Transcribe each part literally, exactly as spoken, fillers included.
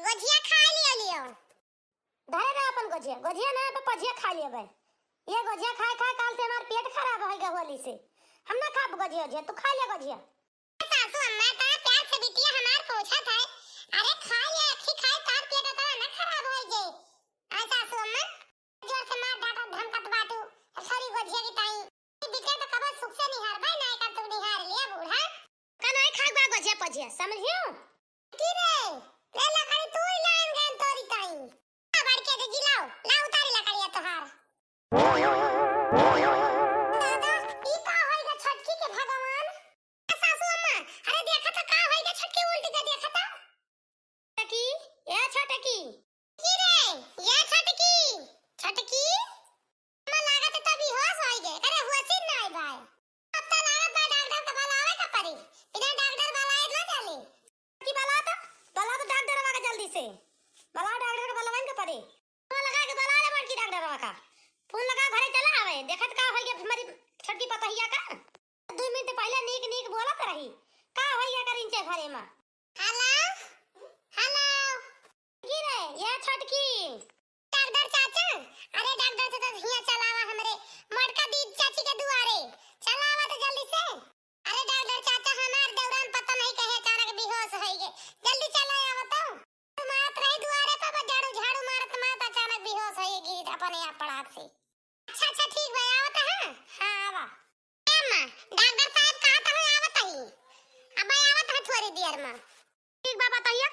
गोझिया खाइ लियो, लियो। धरे रह अपन गोझिया, गोझिया ना तो पझिया खाइ लेबे। ये गोझिया खाइ खाइ काल से हमार पेट खराब होइ गए होली से। हम ना खाब गोझिया, गोझिया, तू खाइ ले गोझिया। सासू अम्मा, इतना प्यार से बिटिया हमार पूछत है। अरे खाइ ले, अच्छी खाइ, तार पेट इतना ना खराब होइ जाए। आ सासू अम्मा, जोर से मार डांटत धमकत बाटू, अब सॉरी गोझिया की ताई। ई बिटिया तो कबो सुख से निहारबे ना कर, तू निहार लिया बूढ़ा। का नाई खाए बा गोझिया पझिया, समझियो? की रे, ले लकड़ी तू ही लान गन तोरी ताई। आ बड़के दे जिलाओ, ला उतारी लकड़िया तोहार। दादा, ई का होई गा छोटकी के भगवान? सासू अम्मा, अरे देखा तो का होई गा छोटकी उल्टी के देखा तो। छोटकी, ए छोटकी। की रे, ए छोटकी, छोटकी। अम्मा लागत है तो बेहोश होई गए, करे होशी नाई बाय। अब तो लागत बा डॉक्टर के बुलावे के पड़ी, बिना डॉक्टर बुलाए ना चली। की बुला तो, बुला तो डॉक्टर के जल्दी से, बुला डॉक्टर के बुलावे के पड़ी। फोन लगा के बुला ले बड़की डॉक्टर का, फोन लगा घरे चला आवे, देखत का होई गए हमारी छोटकी पतोहिया का। दो मिनट पहले नीक नीक बोलत रही, का होई गए कर इंचे घरे में। हेलो, हेलो। की रे, ये छोटकी। डॉक्टर चाचा, अरे डॉक्टर चाचा हियाँ चलावा हमरे मोटका दीदी चाची के दुआरे। चलावा तो जल्दी से। अरे डॉक्टर चाचा, हमार दौरान पता नहीं कहे अचानक बेहोश होई गए। जल्दी चला आवा तो। तू मारत रही दुआरे पर, बस झाड़ू, झाड़ू मारत मारत अचानक बेहोश होई गई अपने आप पड़ाक से। अच्छा, अच्छा, ठीक बा, आवत है। हाँ, आवा। ए अम्मा, डॉक्टर साहब कहत हमें आवत ही। अब आवत है थोड़ी देर में। ठीक बा, बताइए।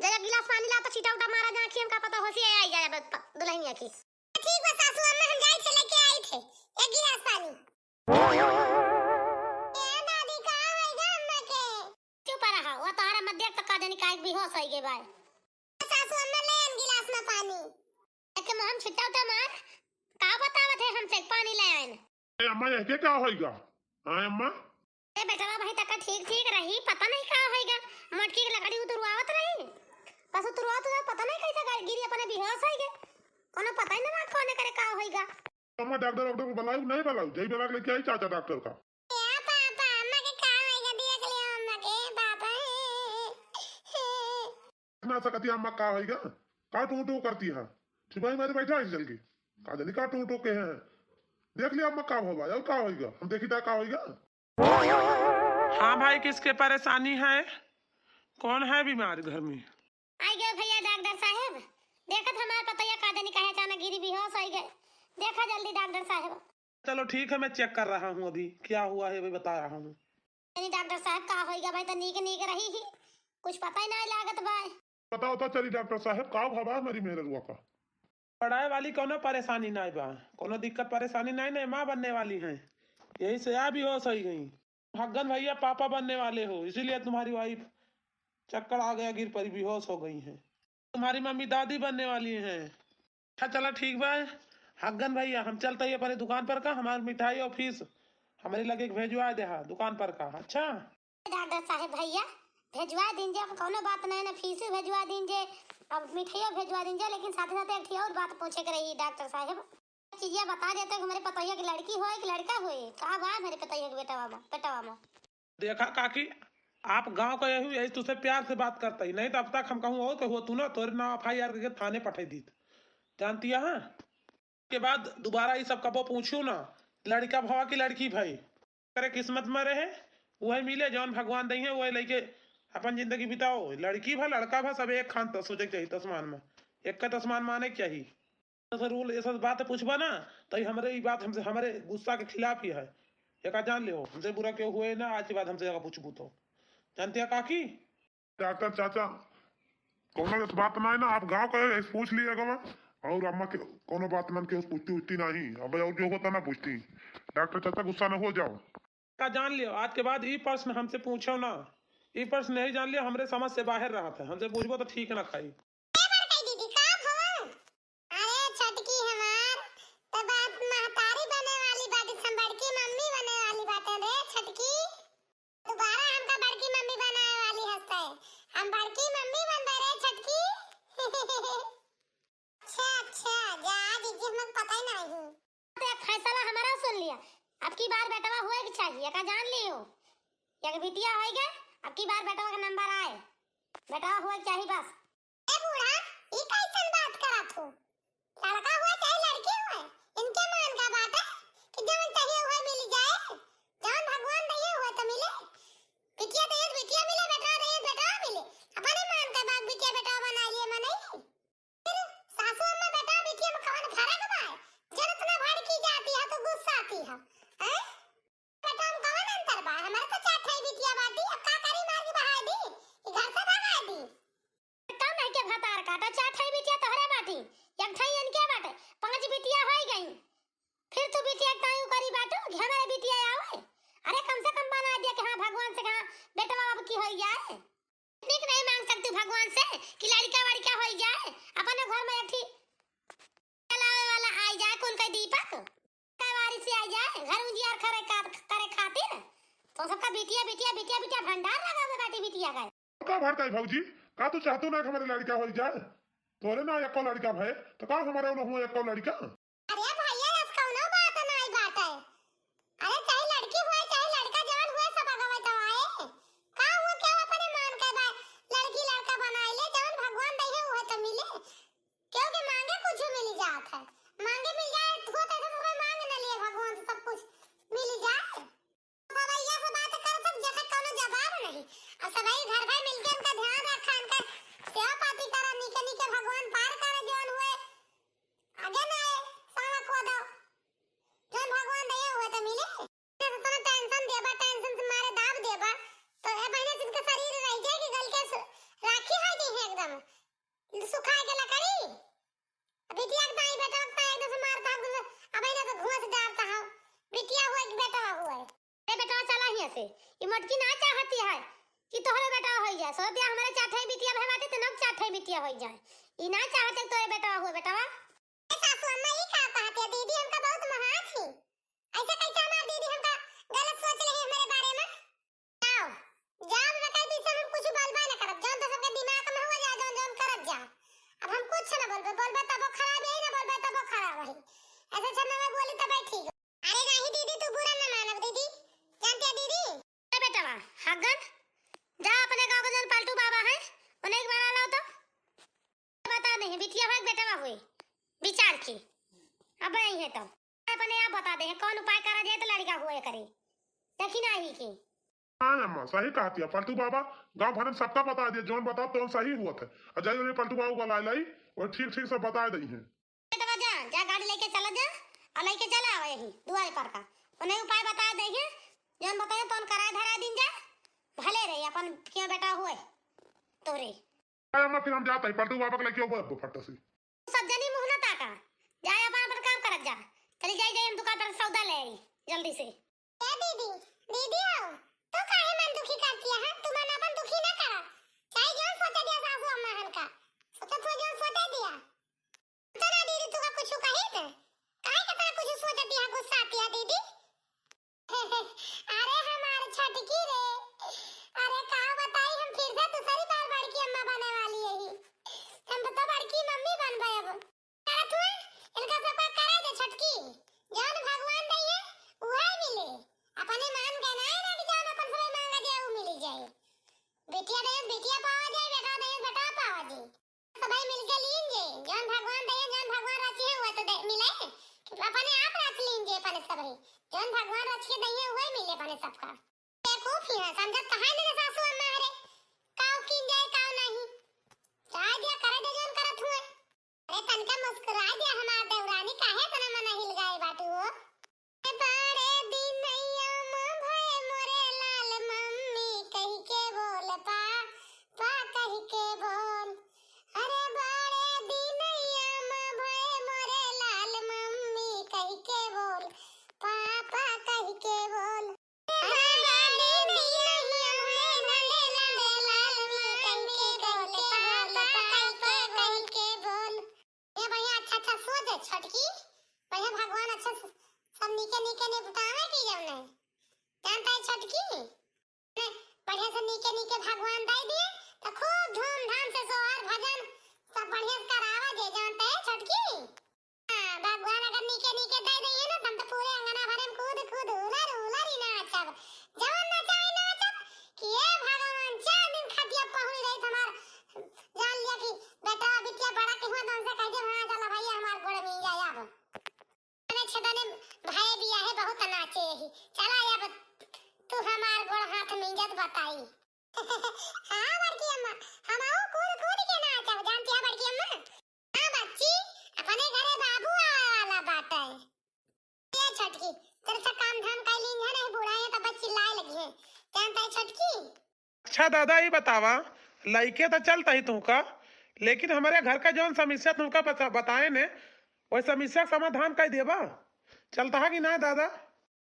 जरा गिलास पानी ला तो छीटा उटा मारा जा, आँखी में का पता होशी आई जाए प-, दुल्हनिया की। ठीक बा सासू अम्मा, हम जाई थे लेके आई थे एक गिलास पानी। ए दादी, का होई गा अम्मा के? चुप रहा, वो तोहरा मत देख तो का जानी काहे बेहोश होई गए बाय। सासू अम्मा ले आन गिलास में पानी। एक मुँह में छिट्टा उट्टा मार, का बतावत है हमसे, पानी ले आइन। ए अम्मा, यह के का होई गा? हाँ अम्मा? ए बेटवा, भाई तक ठीक ठीक रही, पता नहीं का होई गा। मोटकी के लकड़ी उतरवावत रही, बस उतरवावत उतरवावत पता नहीं कैसे गिर-, गिरी अपने बेहोश होई गए। कोनो पता ही ना बा कौन करे का होई गा। अम्मा डॉक्टर, डॉक्टर को बुलाऊ, नहीं बुलाऊ, जय बुला के लेके आई चाचा डॉक्टर का। ए पापा, अम्मा के का होई गा, देख लियो अम्मा के, पापा। ना सकती अम्मा का होई गा, का टू टू करती है, छिपाई मारे बैठा है जल के, का जानी का टू टू के हैं, देख लिया अम्मा का होगा, और का होई गा, हम देखी था का होई गा। हाँ भाई, किसके परेशानी है? कौन है बीमार घर में? आई गए भैया डॉक्टर साहब, देखत हमार पतैया का जानी काहे अचानक गिरी बेहोश होई गए, देखा जल्दी डॉक्टर साहब। चलो ठीक है, मैं चेक कर रहा हूँ, अभी क्या हुआ है अभी बता रहा हूँ। यानी डॉक्टर साहब का होई गया भाई, तो नीक नीक रही ही, कुछ पता ही ना लागत भाई। बताओ तो चली डॉक्टर साहब, का भवा हमारी मेहररुआ का? पढ़ाई वाली कोनो परेशानी नाई बा, कोनो दिक्कत परेशानी नाई, नाई माँ बनने वाली हैं, यही से आ बेहोश होई गई। हग्गन भैया पापा बनने वाले हो, इसीलिए तुम्हारी वाइफ चक्कर आ गया, गिर पड़ी, बेहोश हो गई हैं। तुम्हारी मम्मी दादी बनने वाली हैं। अच्छा चला ठीक बा, हग्गन भैया हम चलते ही अपने दुकान पर का, हमार मिठाई और फीस हमरे लगे के भेजवा दे हा दुकान पर का। अच्छा डॉक्टर साहब भैया, भेजवा दीन जे, अब कौनो बात नहीं ना, फीस भी भेजवा दीन जे, अब मिठाइयो भेजवा दीन जे, लेकिन साथे साथे एक ठे और बात पूछे के रही डॉक्टर साहब। चीजिया बता देते कि हमारे पतोहिया की लड़की होए कि लड़का होए, का बा हमारे पतोहिया के बेटवा में, बेटवा में? देखा काकी, आप गाँव का यही, यही तुझसे प्यार से बात करता ही, नहीं तो अब तक हम कहूँ और कहूँ तू ना, तोरे नाम एफ आई आर करके थाने पठाई दीत, जानती है? हाँ? के बाद दोबारा ये सब कबो पूछू ना, लड़का भवा की लड़की भाई, करे किस्मत में रहे, वही मिले, जौन भगवान दई है, वही लेके अपन जिंदगी बिताओ। लड़की भा लड़का भा सब एक खान त सोचे के चाहिए, तस्मान में एक का तस्मान माने के चाहिए। ऐसा रूल, ऐसा बात पूछबा ना, तो ये हमरे, ये बात हमसे, हमरे गुस्सा के खिलाफ ही है। एका जान लियो, हमसे बुरा क्यों हुए ना, आज के बाद हमसे अगर पूछबू तो। जानती है काकी? डॉक्टर चाचा, कोनो इस बात ना है ना, आप गाँव का है, पूछ लिया गवा, और अम्मा के कोनो बात मन के पूछती उछती नहीं, अब और जो होता ना पूछती। डॉक्टर चाचा गुस्सा न हो जाओ। का जान लियो, आज के बाद ई प्रश्न हमसे पूछो ना, ई प्रश्न नहीं जान लियो, हमरे समझ से बाहर रहत है, हमसे पूछबो तो ठीक ना खाई। ए बड़काई दीदी, का भवा? अरे छोटकी हमार, तो बात महतारी बने वाली बाटी, हम बड़की मम्मी बने वाली बाटे रे छोटकी। दोबारा हमका बड़की मम्मी बनाए वाली हंसते, हम बड़की मम्मी बनबे रे छोटकी। अच्छा, अच्छा, जा दीदी, हमको पता ही नहीं। तो एक फैसला हमारा सुन लिया, अब की बार बेटवा होए के चाहिए, का जान लियो, एक बिटिया होए गए, अब की बार बेटवा का नंबर आए, बेटवा होए के चाहिए बस। ए बूढ़ा, अटा चार ठई बिटिया तोहरे बाटी, एक ठई इनके बाटे, पाँच बिटिया होई गई। फिर तू बिटिया के ताई करी बाटू कि हमारे बिटिया आवे। अरे कम से कम बना दिया कि हाँ भगवान से कहा बेटवा अब की होई जाए। निक नहीं मांग सकती भगवान से कि लड़का वड़का होई जाए, अपने घर में एक ठी चलावे वाला आई जाए, कौन कह दीपक, कह वारिस आई जाए, घर उजियार करे का, करे खातिर। तो सबका बिटिया, बिटिया, बिटिया, बिटिया भंडार लगा हुआ बाटी बिटिया का। का भर का भौजी, का तू चाहतू ना कि हमारे लड़का होई जाए? तोरे ना एको लड़का भए, तो का हमारे उन्हें हुआ एको लड़का? अरे भैया, ऐस कौनो बात नाई बाटे। अरे चाहे लड़की हुए, चाहे लड़का, जवन हुए सब अगवे तो आए। का हुआ, क्या अपने मान के बा-, लड़की लड़का बनाई ले, जवन भगवान दइहे उहे तो मिले। क्योंकि मांगे कुछ मिल जात है, मांगे मिल जाए, हो तो ऐसा कोई मांग न लिए भगवान से सब कुछ मिल जाए। भैया से बात कर, सब जगह कोनो जवाब नहीं। और सबाई घर भर मिलके उनका ध्यान रखा, उनका सेवा पाती करा, नीके नीके भगवान पार करे, जौन हुए आगे ना आए, सावा खो दो, जौन भगवान दया हुए तो मिले। तो तुम टेंशन देबा, टेंशन से मारे दाब देबा, तो ए बहने जिनका शरीर रह जाए कि गल के सु-, राखी हो जाए एकदम, सुखाए के लकड़ी। अभी दिया के ताई बेटा के ताई एकदम से मार दाब दे, अब इन्हें तो घुस डालता है, बिटिया हुए कि बेटा हुए। ए बेटवा, चला हियां से। ई मोटकी ना चाहती है कि तोहरे बेटा होई जाए। सोच दिया, हमारे चार ठे बिटिया भए बाटे, तो नौ चार ठे बिटिया होई जाए। ई ना चाहते कि तोहरे बेटा हुए, बेटवा। ए सासू अम्मा, ई का कहत है? दीदी हमका बहुत महान थी। ऐसे कैसे हमार दीदी हमका गलत सोच ले हमारे बारे में? जाओ, जाओ, बेटा, पीछे हम कुछ बोलबे ना करब। जौन तो सबके दिमाग में हुआ जा, जौन, जौन करत जा। अब हम कुछ ना बोलबे, बोलबे तबो खराब है, ना बोलबे तबो खराब है। ऐसे अच्छा ना मैं बोली तब ठीक। अरे नहीं दीदी, तू बुरा ना मानब दीदी, जानते हैं दीदी। ए बेटवा, हगन, जा अपने गाँव के जौन पलटू बाबा है, उन्हें एक बार लाओ तो। बता दे, बिटिया हुए कि बेटवा हुए, विचार के। अब आई है तो अपने आप बता दे, कौन उपाय करा जाए तो लड़का हुए करे, देखी ना ही के। हाँ अम्मा, सही कहती है पलटू बाबा, गाँव भर में सबका बता दिया, जौन बताओ तौन सही हुआ था। और जाइए उन्हें पलटू बाबू बुला लाई, और ठीक ठीक सब बता दई है। बेटवा जा, जा गाड़ी लेके चला जा, और लेके चला आवा यही दुआरे पर का। उन्हें उपाय बता दे है, जौन बताए तौन कराए धराए दिन जा, भले रही अपन क्यों बेटा हुए तोरे। अरे अम्मा, फिर हम जाता ही, पलटू बाबा के लेके आओ फट से। सब जनी मुँह ना ताका, जाए अपन अपन काम करत जा। चली जाई, जाई हम दुकान पर सौदा ले आई जल्दी से। ए दीदी, दीदी हो, तू काहे मन दुखी करती है? तू मन अपन दुखी ना करा। चाहे जौन सोचे दिया सासू अम्मा हन का, सोचे तू जौन सोचे दिया। तो ना दीदी, तू का कुछ कही थे? काहे के तरह कुछ सोचे दिया, गुस्सा आती है दीदी? अरे हमार छोटकी रे, अरे का बताई, हम फिर से दूसरी बार बड़की अम्मा बने वाली है ही। हम तो बड़की मम्मी बनबे अब। करत हुए, इनका सबका करे दे छोटकी, जौन भगवान दइहे, उहे मिले। अपने मान के ना है ना कि जौन अपन समय मांगा जाए, वो मिल जाए। बेटिया दे, बेटिया पावा जाए, बेटा दे, बेटा पावा जाए। सबाई मिलके लीन जे, जौन भगवान दइहे, जौन भगवान रचिहे, वह तो दे, मिले। अपने आप रच लीन जे, अपने सबाई। जौन भगवान रच के दइहे, वही मिले अपने सबका। बेवकूफ ही है, समझत कहाँ नहीं सासू अम्मा हरे। काव कीन जाए, काव नहीं। जाए दिया, करे दे जौन करत हुए। अरे तनका मुस्कुरा दिया हमार देवरानी, काहे इतना मन हिल गए बाटू हो? बड़े दिनैया में भए मोरे लाल मम्मी कहि के बोल पा, पा कहि के बोल। अरे बड़े दिनैया में भए मोरे लाल मम्मी कहि के बोल, पापा कहि के बोल। अरे बड़े दिनैया में भए मोरे लाल मम्मी कहि के बोल, पापा कहि के बोल, कहि के बोल। ए भैया, अच्छा अच्छा सो जे छोटकी, भैया भगवान अच्छा से सब नीके नीके निपटावे की जब नहीं। जानता है छोटकी, ने बढ़िया से नीके नीके भगवान दे दिए, तो खूब धूमधाम से सोहर भजन सब बढ़िया से करावा जे, जानता है छोटकी। हाँ, भगवान अगर नीके नीके दे दिए ना, तो हम तो पूरे अंगना भरे में कूद कूद हुलर हुलर ही नाचब। जवन नचाई नाचब कि ए भगवान, चार दिन खटिया पहुड़ी रही तो हमार जान लिया कि बेटा बिटिया बड़ा के हुआ तो हमसे कह दे, "हाँ, चला भैया, हमार गोड़ में जाए अब।" अरे छेदने भाई बिया है, बहुत नाचे ही। चला अब तू हमार गोड़ हाथ में इज्जत बताई। हाँ बड़की अम्मा, हम आओ कूद कूद के नाचब, जानती है बड़की अम्मा? हाँ बच्ची, अपने घरे बाबू आवे वाला बाटे। ए छोटकी, तेरे से काम धाम कर लीन है, नहीं बूढ़ा है तो बच्ची लाए लगी है। जानता है छोटकी? अच्छा दादा, ई बतावा, लइके त चलत ही तुहका, लेकिन हमरे घर का जौन समस्या तुमका बता-, बताए ने, वही समस्या का समाधान कइ देबा। चलता है कि ना दादा?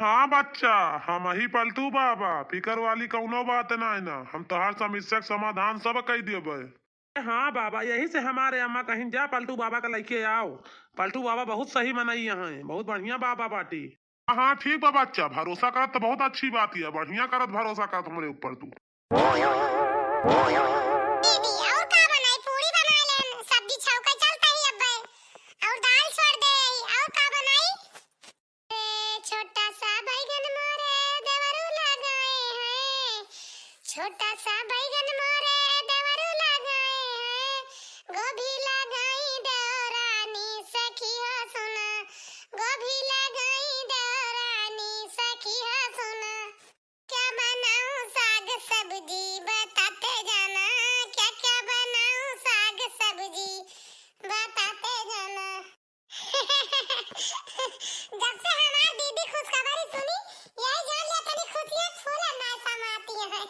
हाँ बच्चा, हमही पलटू बाबा, फिकर वाली कउनो बात नाहीं ना, हम तोहार समस्या के समाधान सब कइ देबे। हाँ बाबा, यही से हमारे अम्मा कहिन जा पलटू बाबा का लइके आओ। पलटू बाबा बहुत सही मनई हैं, बहुत बढ़िया बाबा बाटी। हाँ, हाँ, ठीक बा बच्चा, भरोसा करत त बहुत अच्छी बात है, बढ़िया करत भरोसा करत हमरे ऊपर तू। दीदी, और का बनाई? पूरी बना लेन, सब्जी छौका चलता ही अब, और दाल छोड़ दे, और का बनाई? ए, छोटा सा बैगन मोरे देवरू लगाए हैं, छोटा सा बैगन मोरे देवरू लगाए हैं, गोभी लगाई देवरानी सखी हो सुना, गोभी लगाई देवरानी सखी हो सुना। क्या बनाऊं साग सब्जी बताते जाना, क्या क्या बनाऊं साग सब्जी बताते जाना। जब से हमार दीदी खुशखबरी सुनी, यही जान लिया तनी खुशियाँ फूलन ना समाती हैं।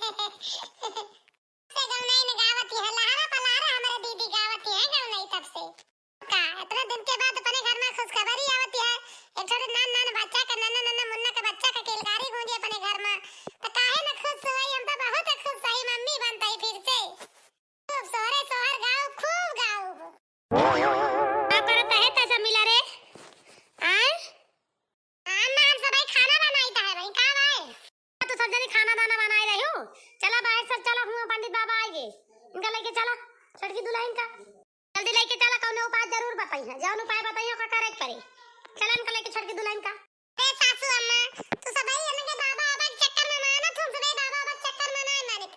से गौनई में गावती है, लहरा पलहरा हमारे दीदी गावती है गौनई तब से। का इतना दिन के बाद अपने घर में खुशखबरी आवती है, एक छोटे नान नान बच्चा का, नन्ना नन्ना मुन्ना का बच्चा का किलकारी गूंजे अपने घर में, तो काहे न खुश होई? हम तो बहुत खुश हई, मम्मी बनतई फिर से। खूब सोहरे सोहर गाओ, खूब गाओ। का करत है तैसा मिला रे? आय? हाँ, ना, हम सबई खाना बनाई त है भाई, का भाई? तू सब जनी खाना दाना बनाए रही हो। चला बाहर सब चला, हुआ पंडित बाबा आएंगे, इनका लेके चला, छोटकी दुल्हन का। जल्दी लेके चला, कौनो उपाय जरूर बताई है, जौन उपाय बताई ओका करे के पड़ी। चला इनका लेके छोटकी दुल्हन का। ए सासू अम्मा, तू सबई इनके बाबा बाबा के चक्कर में मानत हो, सबई बाबा बाबा के चक्कर में नाहीं मानित।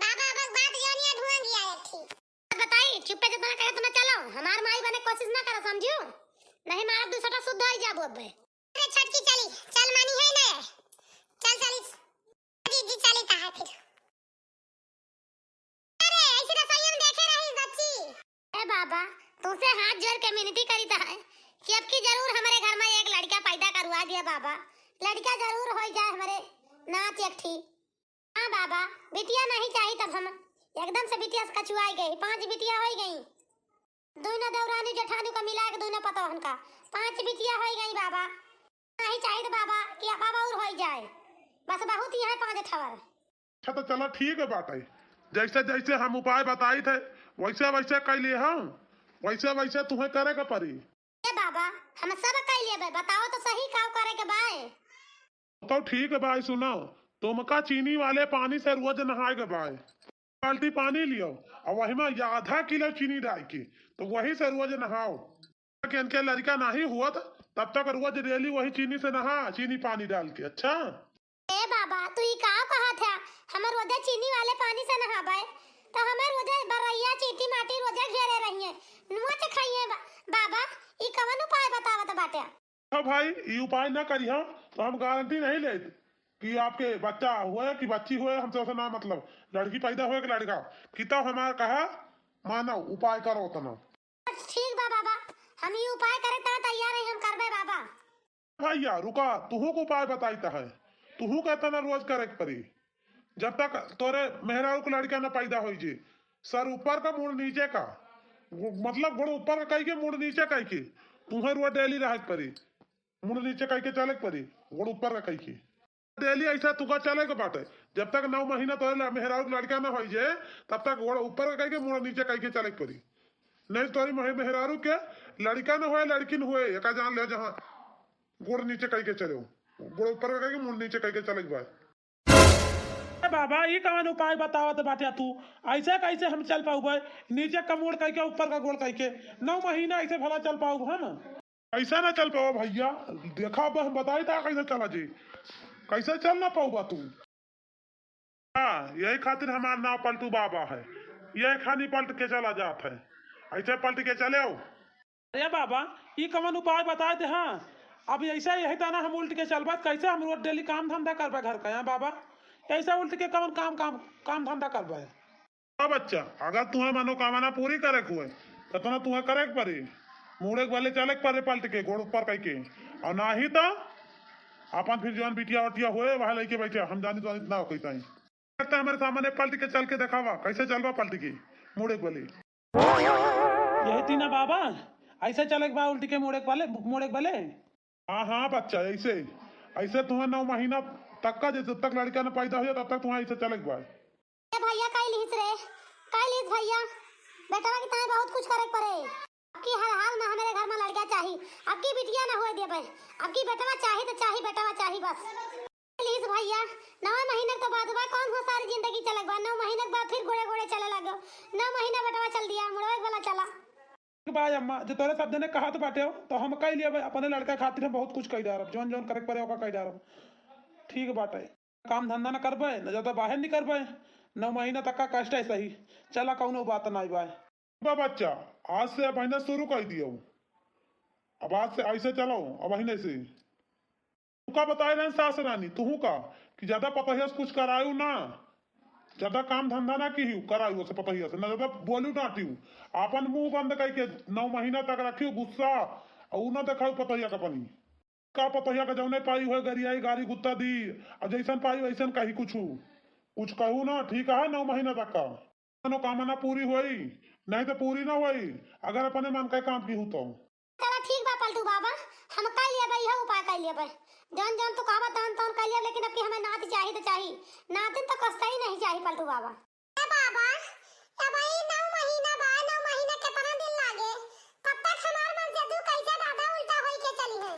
बाबा बाबा के बात जौन या ढुआ गया एक ठीक। बात बताई, चुप्पे जितना कहे उतना चलो, हमार माई बने कोशिश ना करो, समझियो? नहीं मारब दूसरा शुद्ध हो जाबो अबे। अरे छोटकी चली, चल मानी है ना, चल चली, दीदी चली ता है फिर। अरे ऐसी रसोई में देखे रही बच्ची। ए बाबा, तुमसे हाथ जोड़ के मिनती करी ता है कि अब की जरूर हमारे घर में एक लड़का पैदा करवा दिया बाबा, लड़का जरूर हो जाए हमारे नात एक ठी। हाँ बाबा, बिटिया नहीं चाही तब हम एकदम से बिटिया से कचुआई गई, पांच बिटिया होई गई, दोनों देवरानी जेठानी का मिला के दोनों पतोहन का पांच बिटिया होई गई बाबा। नहीं चाही तो बाबा कि अब और होई जाए, बस बहुत ही है पांच ठवर। अच्छा तो चलो ठीक है बाटे, जैसे जैसे हम उपाय बताई थे वैसे वैसे कइ लिए हम, वैसे वैसे तुम्हें करे के पड़ी। ए बाबा, हम सब कइ लेबे, बताओ तो सही का करे के बाय। तो ठीक है भाई, सुनो, तुमका चीनी वाले पानी से रोज नहाए के बाय। बाल्टी पानी लियो और वही में आधा किलो चीनी डाल के, तो वही से रोज नहाओ। कि इनके लड़का नहीं हुआ था, तब तक रोज डेली वही चीनी से नहा, चीनी पानी डाल के। अच्छा। ए बाबा, तू ई का कहत है? हम रोजे चीनी वाले पानी से नहाबे, तो हमें रोजे बरैया, चींटी माटी रोजे घेरे रहिए, नोच खाइए बा-, बाबा, ई कवन उपाय बतावत बाटे? हाँ भाई, ई उपाय ना करिहा, तो हम गारंटी नहीं लेत कि आपके बच्चा हुए कि बच्ची हुए, हमसे ओसे ना मतलब, लड़की पैदा हुए कि लड़का, कि तब हमार कहा मानो, उपाय करो उतना। ठीक बा बाबा, हम ई उपाय करे ता तैयार है, हम करबे बाबा। भैया रुका, तुहू को उपाय बताई ता है, तुहू का इतना रोज करे के पड़ी। जब तक तोरे मेहरारू के लड़का ना पैदा होई जे, सर ऊपर का मुड़ नीचे का, गो-, मतलब गोड़ ऊपर का कई के मुड़ नीचे कई के, तुम्हें रोज डेली रहे के पड़ी, मुड़ नीचे कई के चले के पड़ी, गोड़ ऊपर का कई के। डेली ऐसा तुका चले के बाटे, जब तक नौ महीना तोरे ला-, मेहरारू के लड़का ना होई जे, तब तक गोड़ ऊपर का कई के मुड़ नीचे कई के चले के पड़ी। नहीं तोरी महे-, मेहरारू के लड़का ना होए, लड़किन होए, एका जान ले जहाँ गोड़ नीचे कई के चले, गोड़ ऊपर का कई के मुड़ नीचे कई के चले के बा। ए बाबा, ई कवन उपाय बतावत बाटे तू? ऐसे कैसे हम चल पाउबे? नीचे का मुड़ कई के, ऊपर का गोड़ कई के, नौ महीना ऐसे भला चल पाउब हम? कैसे ना चल पावा भैया? देखा, अब हम बताई ता कैसे चला जी, कैसे चल ना पाउबा तू? हाँ, यही खातिर हमार नाव पलटू बाबा है, यही खानी पलट के चला जात है, ऐसे पलट के चले हो। अरे बाबा, ई कवन उपाय बताए दे? हाँ, अब ऐसे यही तना हम उल्ट के चलबा, कैसे हम रोज डेली काम धंधा करबा घर का? यहाँ बाबा, ऐसे उल्ट के कवन काम, काम, काम धंधा करबा? हाँ बच्चा, अगर तुम्हें मनोकामना पूरी करे के हुए, तो तना तुम्हें करे के पड़ी, मुड़े के बले चले के पड़े पलट के, गोड़ ऊपर कई के, और ना ही तो अपन फिर जौन बिटिया उटिया हुए, वह लेके बैठे, हम जानी तो इतना हो कैसा ही। लगता है हमारे सामने पलट के चल के दिखावा, कैसे चलबा पलट के, मुड़े के बले। यही तीना बाबा, ऐसे चले के बा, उल्टी के मुड़े के वाले, मुड़े के वाले। हाँ, हाँ बच्चा, ऐसे, ऐसे तुम्हें नौ महीना तक का, जब तक लड़का न पैदा हो जाए, तब तक तुम्हें ऐसे चले के बा। ए भैया, कई लिहिस रे, कई लिहिस भैया, बेटवा के ताई बहुत कुछ करे के पड़े। अब की हर हाल में हमरे घर में लड़का चाही, अब की बिटिया न होए देबे, अब की बेटवा चाही तो चाही, बेटवा चाही बस। लिहिस भैया, नौ महीना के तो बाद बा, कौन हो सारी जिंदगी चले के बा, नौ महीना के बाद फिर गोड़े गोड़े चले लगो, नौ महीना बेटवा चल दिया, मुड़वे वाला चला। ठीक बा अम्मा, जो तोरे सब जने कहत बाटे हो, तो हम कह लिया भाई, अपने लड़का खातिर हम बहुत कुछ कह डारब, जौन जौन करे के पड़े ओका कह डारब। ठीक बाटे, काम धंधा न करबे, न ज्यादा बाहर निकलबे, नौ महीना तक का कष्ट है सही। चला, कौनो बात नाई बा। बा बच्चा, आज से अब महीना शुरू कर दियो, अब आज से ऐसे चलो, अब महीने से तुका बताए रहन सास रानी, तुहू का, कि ज्यादा पतोहिया से कुछ करायु ना, ज्यादा काम धंधा ना किहु, करायु से पतोहिया से, ना ज्यादा बोलू डांटियु। आपन मुंह बंद करके नौ महीना तक रखियु गुस्सा, और ऊ ना देखायु पतोहिया का पनी। का पतोहिया का जौने पाई हुए गरियाई, गारी गुत्ता दी, और जैसन पाई वैसन कही कुछ, कुछ कहू ना, ठीक है, नौ महीना तक का। मनोकामना पूरी होई, नहीं तो पूरी ना होई, अगर अपने मन का काम किहु तो। चला ठीक बा पलटू बाबा, हम कई लेबे, इहो उपाय कई लेबे। जौन जौन तू कहबा तौन तौन कई लेबे, लेकिन अब की हमें नाती चाही तो चाही, नातिन तो कष्ट ही नहीं चाही पलटू बाबा। ए बाबा, अब ई नौ महीना बा, नौ महीना कितना दिन लागे? तब तक हमार मन से तू कैसे दादा उल्टा होई के चली है?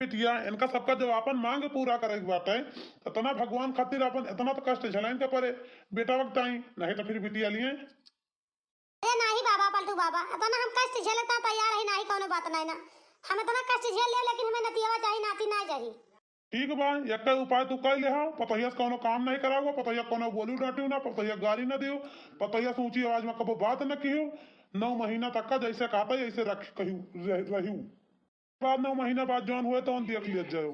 बिटिया, इनका सबका जब आपन मांग पूरा करे के बाटे, इतना भगवान खातिर आपन इतना तो कष्ट झेलाइन के पड़े बेटा वक्त आई, नहीं तो फिर बिटिया लिए। अरे नाही बाबा, पलटू बाबा, इतना हम कष्ट झेले ता तैयार है, नाही कौनो बात नाही ना। हम इतना कष्ट झेल ले, लेकिन हमें नतियावा चाही, नाती ना चाही। ठीक बा, एक उपाय तू कह ले हो, पतोहिया से कौनो काम नहीं कराओ, पतोहिया कौनो बोलू डांटियो ना, पतोहिया गारी ना दियो, पतोहिया से ऊंची आवाज में कबो बात न कियो, नौ महीना तक का जैसे कहता है, ऐसे रख, कहियो, रह-, रहियो। बाद नौ महीना बाद जौन हुए तौन देख लिया जाओ।